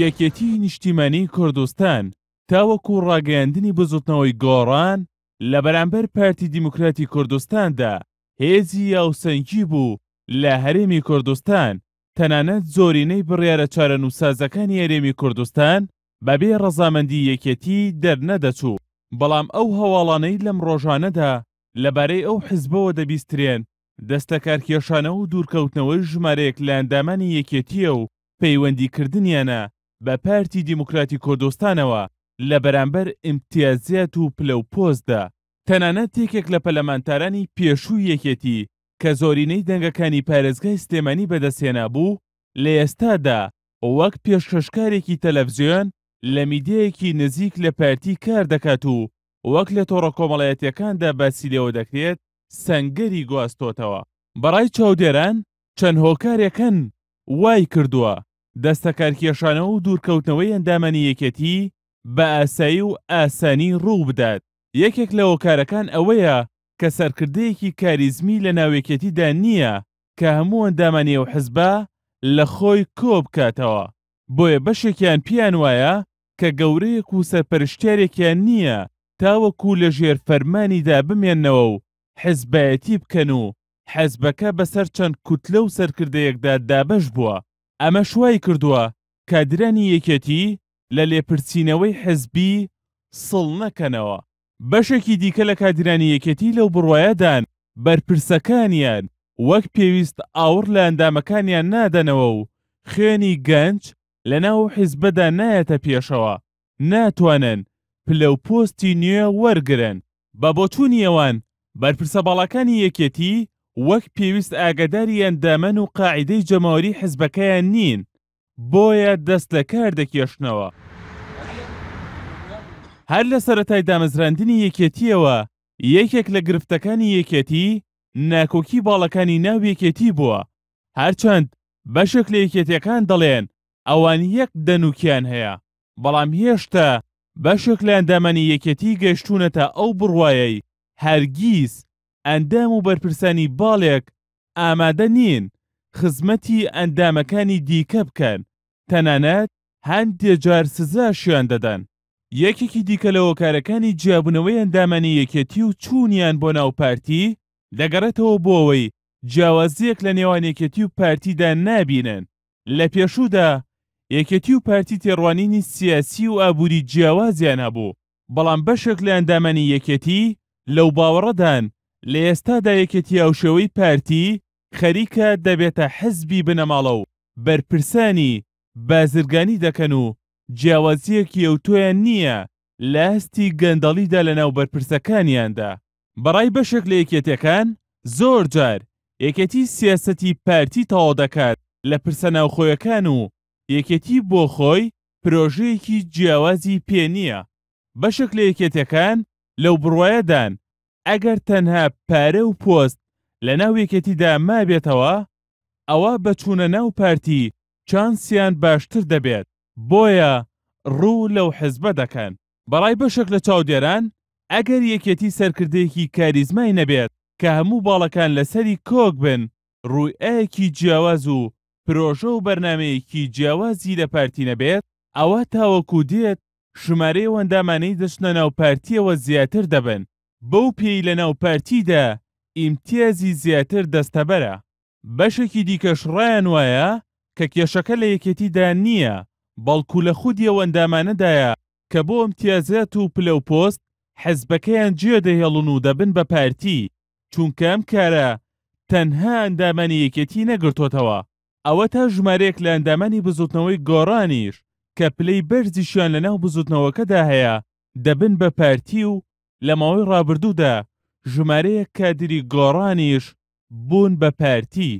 یەکێتیی نیشتیمانیی کوردستان تاوەکو ڕاگەیاندنی بزوتنەوەی گۆڕان لە بەرامبەر پارتی دیموکراتی کوردستاندا هێزی یاوسەنگی بوو لە هەرێمی کوردستان، تەنانەت زۆرینەی بڕیارە چارەنووسسازەکانی هەرێمی کوردستان بەبێ ڕەزامەندی یەکێتی دەرنەدەچوو، بەڵام ئەو هەواڵانەی لەم ڕۆژانەدا لەبارەی ئەو حزبەوە دەبیسترێن دەستلەکارکێشانەوە و دوورکەوتنەوەی ژمارەیەک لە ئەندامانی یەکێتییە و پەیوەندیکردنیانە بە پارتی دیموکراتی کوردستانەوە لە بەرامبەر ئیمتیازات و پلە و پۆستدا. تەنانەت یەکێک لە پەلەمانتارانی پێشووی یەکێتی کە زۆرینەی دەنگەکانی پارێزگای سلێمانی بەدەستهێنابوو، لە ئێستادا وەک پێشکەشکارێکی تەلەفزیۆن لە میدیایەکی نزیک لە پارتی کار دەکات و وەک لە تۆڕە کۆمەڵایەتییەکاندا باسی لێوە دەکرێت سەنگەری گواستۆتەوە. بەڕای چاودێران چەند هۆکارێک هەن وای کردووە دەستەکارکێشانەوە و دوورکەوتنەوەی ئەندامانی یەکێتی بە ئاسایی و ئاسانی ڕووبدات، یەکێک لە هۆکارەکان ئەوەیە کە سەرکردەیەکی کاریزمی لە ناو یەکێتیدا نییە کە هەموو ئەندامانی ئەو حزبە لە خۆی کۆبکاتەوە، بۆیە بەشێکیان پێیان وایە کە گەورەیەک و سەرپەرشتیارێکیان نییە تاوەکو لە ژێر فەرمانیدا بمێننەوە و حزبایەتی بکەن و حزبەکە بەسەر چەند کوتلە و سەرکردەیەکدا دابەش بووە، ئەمەش وایکردووە کادرانی یەکێتی لە لێپرسینەوەی حزبی سڵ نەکەنەوە. بەشێکی دیکە لە کادیرانی یەکێتی لەو بڕوایەدان بەرپرسەکانیان وەک پێویست ئاوڕ لە ئەندامەکانیان نادەنەوە و خوێنی گەنج لەناو حیزبەدا نایەتە پێشەوە، ناتوانن پلە و پۆستی نوێ وەرگرن. بە بۆچوونی ئەوان بەرپرسە باڵاکانی یەکێتی وەک پێویست ئاگاداری ئەندامان و قاعیدەی جەماوەری حزبەکەیان نین، بۆیە دەست لە کار دەکێشنەوە. هەر لە سەرەتای دامەزراندنی یەکێتییەوە یەکێک لە گرفتەکانی یەکێتی ناکۆکی باڵەکانی ناو یەکێتی بووە، هەرچەند بەشێک لە یەکێتییەکان دەڵێن ئەوان یەک دەنووکیان هەیە، بەڵام هێشتا بەشێک لە ئەندامانی یەکێتی گەیشتوونەتە ئەو بڕوایەی هەرگیز ئەندام و بەرپرسانی باڵێک ئامادە نین خزمەتی ئەندامەکانی دیکە بکەن، تەنانەت هەندێ جار سزاشیان دەدەن. یەکێکی دیکە لە هۆکارەکانی جیابوونەوەی ئەندامانی یەکێتی و چوونیان بۆ ناو پارتی، دەگەڕێتەوە بۆ ئەوەی جیاوازییەک لە نێوان یەکێتی و پارتیدا نابینن. لە پێشوودا یەکێتی و پارتی تێڕوانینی سیاسی و ئابووری جیاوازیان هەبوو، بەڵام بەشێک لە ئەندامانی یەکێتی لەوباوەڕەدان لە ئێستادا یەکێتی هاوشێوەی پارتی خەریکە دەبێتە حزبی بنەماڵە و بەرپرسانی بازرگانی دەکەن و جیاوازییەکی ئەوتۆیان نییە لە ئاستی گەندەڵیدا لەناو بەرپرسەکانیاندا. بەڕای بەشێک لە یەکێتیەکان زۆر جار یەکێتی سیاسەتی پارتی تەواو دەکات لە پرسە ناوخۆیەکان و یەکێتی بۆ خۆی پرۆژەیەکی جیاوازی پێ نییە. بەشێک لە یەکێتیەکان لەوبڕوایەدان ئەگەر تەنها پارە و پۆست لەناو یەکێتیدا مابێتەوە ئەوا بە چوونە ناو پارتی چانسیان باشتر دەبێت بۆیە ڕوو لەو حزبە دەکەن. بەڕای بەشێک لە چاودێران ئەگەر یەکێتی سەرکردەیەکی کاریزمای نەبێت کە هەموو باڵەکان لەسەری کۆک بن ڕوئیایەکی جیاواز و پرۆژە و بەرنامەیەکی جیاوازی لە پارتی نەبێت ئەوا تاوەکو دێت ژمارەی ئەو ئەندامانەی دەچنە ناو پارتییەوە زیاتر دەبن، بەو پێی لە ناو پارتیدا ئیمتیازی زیاتر دەستەبەرە. بەشێکی دیکەش ڕایان وایە کە کێشەکە لە یەکێتیدا نییە، بەڵکو لە خودی ئەو ئەندامانەدایە کە بۆ ئیمتیازات و پلە و پۆست حزبەکەیان جێدەهێڵن و دەبن بە پارتی، چونکە ئەم کارە تەنها ئەندامانی یەکێتی نەگرتۆتەوە، ئەوەتا ژمارەیەک لە ئەندامانی بزوتنەوەی گۆڕانیش کە پلەی بەرزیشیان لەناو بزوتنەوەکەدا هەیە دەبن بە پارتی و لە ماوەی ڕابردوودا ژمارەیەک کادری گۆڕانیش بوون بە پارتی.